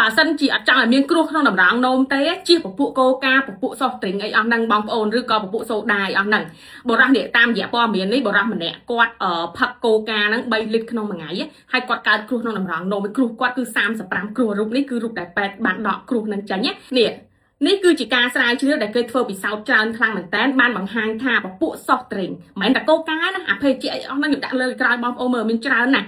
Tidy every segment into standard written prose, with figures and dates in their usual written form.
បើសិនជាអត់ចង់ឲ្យមានគ្រោះក្នុងតម្រងនោមទេជៀសពពួកកូកាពពួក soft drink អីអស់ហ្នឹងបងប្អូនឬក៏ពពួកសូដាអីអស់ហ្នឹងបុរសនេះតាមរយៈព័ត៌មាននេះបុរសម្នាក់គាត់ផឹកកូកាហ្នឹង3លីត្រក្នុងមួយថ្ងៃហើយគាត់កើតគ្រោះក្នុងតម្រងនោមគ្រោះគាត់គឺ35គ្រោះរូបនេះគឺរូបដែលពេទ្យបានដកគ្រោះនឹងចេញនេះនេះគឺជាការស្រាវជ្រាវដែលគេធ្វើពិសោធន៍ច្រើនខ្លាំងមែនតើបានបង្ហាញថាពពួក soft drink មិនមែនតែកូកាណាអាភេសជ្ជៈអីអស់ហ្នឹងខ្ញុំដាក់លើក្រោយបងប្អូនមើលមានច្រើនណាស់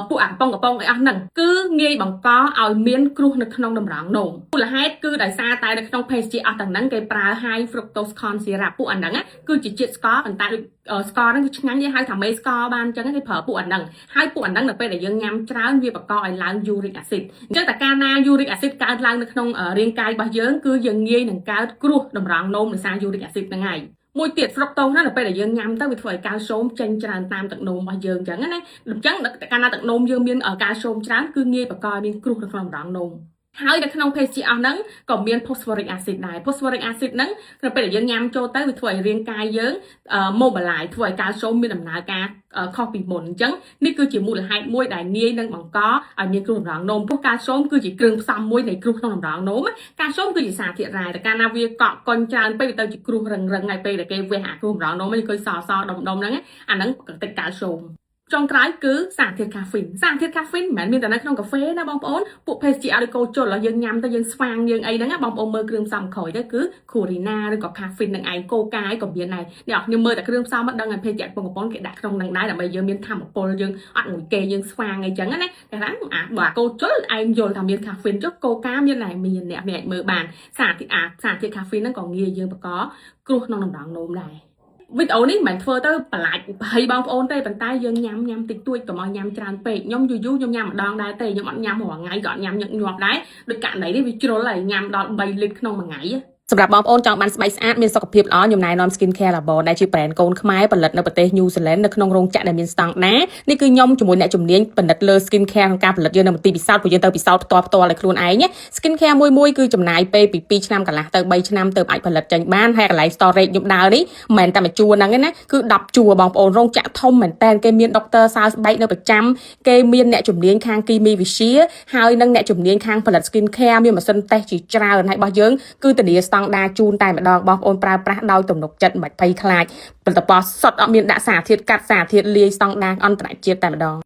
ពួកអាកំប៉ុងកំប៉ុងអីអស់ហ្នឹងគឺងាយបង្កឲ្យមានគ្រោះនៅក្នុងតម្រងនោមមូលហេតុគឺដោយសារតែនៅក្នុងភេសជ្ជៈអស់ទាំងហ្នឹងគេប្រើ high fructose corn syrup ពួកអាហ្នឹងគឺជាជាតិស្ករប៉ុន្តែដូចស្ករហ្នឹងគឺឆ្ងាញ់គេហៅថាមេស្ករបានអញ្ចឹងគេប្រើពួកអាហ្នឹងហើយពួកអាហ្នឹងនៅពេលដែលយើងញ៉ាំច្រើនវាបង្កឲ្យឡើង uric acid អញ្ចឹងតែកាលណា uric acid កើតឡើងនៅក្នុងរាងកាយរបស់យើងគឺយើងងាយនឹងកើតគ្រោះតម្រងនោមដោយសារ uric acid ហ្នឹងហើយមួយទៀត fructose ណានៅពេលដែលយើងញ៉ាំទៅវាធ្វើឲ្យកាល់ស្យូមចេញច្រើនតាមទឹកនោមរបស់យើងអញ្ចឹងណាអញ្ចឹងកាលណាទឹកនោមយើងមានកាល់ស្យូមច្រើនគឺងាយបង្កឲ្យមានគ្រោះនៅក្នុងតម្រងនោមហើយនៅក្នុងភេសជ្ជៈអស់ហ្នឹងក៏មាន phosphoric acid ដែរ phosphoric acid ហ្នឹងនៅពេលដែលយើងញ៉ាំចូលទៅវាធ្វើឲ្យរាងកាយយើង mobilize ធ្វើឲ្យកាល់ស្យូមមានដំណើរការខុសពីមុនអញ្ចឹងនេះគឺជាមូលហេតុមួយដែលងាយនឹងបង្កឲ្យមានគ្រោះតម្រងនោមព្រោះកាល់ស្យូមគឺជាគ្រឿងផ្សំមួយនៃគ្រោះក្នុងតម្រងនោមកាល់ស្យូមគឺជាសារធាតុរ៉ែតែកាលណាវាកក់កុញច្រើនពេកវាទៅជាគ្រោះរឹងរឹងហើយពេលដែលគេវះអាគ្រោះតម្រងនោមនេះឃើញសសដុំដុំហ្នឹងអាហ្នឹងកតិចកាល់ស្យូមចុងក្រោយគឺសារធាតុកាហ្វីនសារធាតុកាហ្វីនមិនមែនមានតែនៅក្នុងកាហ្វេណាបងប្អូនពួកភេសជ្ជៈអាល់កុលជលយើងញ៉ាំទៅយើងស្វាងយើងអីហ្នឹងបងប្អូនមើលគ្រឿងផ្សំក្រោយទៅគឺគ្រូរីណាឬក៏កាហ្វីននឹងឯងកូកាក៏មានដែរអ្នកខ្ញុំមើលតែគ្រឿងផ្សំមកដឹងឲ្យភេសជ្ជៈកំប៉ុងកំប៉ុងគេដាក់ក្នុងនឹងដែរដើម្បីយើងមានធម៌ពលយើងអត់ងុយគេយើងស្វាងអីចឹងណាតែថាអាបើកូជលឯងយល់ថាមានកាហ្វីនចុះកូកាមានដែរមានអ្នកអាចមើលបានសារធាតុអាសារធាតុកាហ្វីនហ្នឹងក៏ងាយយើងបង្កគ្រោះក្នុងតម្រងនោមដែរវីដេអូនេះមិនមែនធ្វើទៅបន្លាចប្រហ័យបងប្អូនទេប៉ុន្តែយើងញ៉ាំញ៉ាំតិចតួចកុំឲ្យញ៉ាំច្រើនពេកខ្ញុំយូរយូរខ្ញុំញ៉ាំម្ដងដែរទេខ្ញុំអត់ញ៉ាំរាល់ថ្ងៃក៏អត់ញ៉ាំញឹកញាប់ដែរដូចករណីនេះវាជ្រុលហើយញ៉ាំដល់3លីត្រក្នុងមួយថ្ងៃ សម្រាប់បងប្អូនចង់បានស្បែកស្អាតមានសុខភាពល្អខ្ញុំណែនាំ Skin Care Labo ដែលជា brand កូនខ្មែរផលិតនៅប្រទេស New Zealand នៅក្នុងរោងចក្រដែលមានស្តង់ដារនេះគឺខ្ញុំជាមួយអ្នកជំនាញផលិតលើ Skin Care ក្នុងការផលិតយើងនៅមន្ទីរពិសោធន៍ព្រោះយើងទៅពិសោធន៍ផ្ទាល់ផ្ទាល់ឲ្យខ្លួនឯង Skin Care មួយមួយគឺចំណាយពេលពី2ឆ្នាំកន្លះទៅ3ឆ្នាំទៅអាចផលិតចេញបានហើយកន្លែង storage ខ្ញុំដើរនេះមិនមែនតែមួយជួរហ្នឹងទេណាគឺ10ជួរបងប្អូនរោងចក្រធំមែនតើគេមានដុកទ័រសើស្បែកនៅប្រចាំគេមានអ្នកជំនាញខាងគីមីវិទ្យាហើយនិងអ្នកជំនាញខាងផលិត Skin Care មានម៉ាស៊ីនតេស្តជាច្រើនហើយរបស់យើងគឺធានាស្តង់ដារជូនតែម្ដងបងប្អូនប្រើប្រាស់ដោយទំនុកចិត្តមិនបាច់ភ័យខ្លាចផលិតផលសុទ្ធអត់មានដាក់សារធាតុកាត់សារធាតុលាយស្តង់ដារអន្តរជាតិតែម្ដង។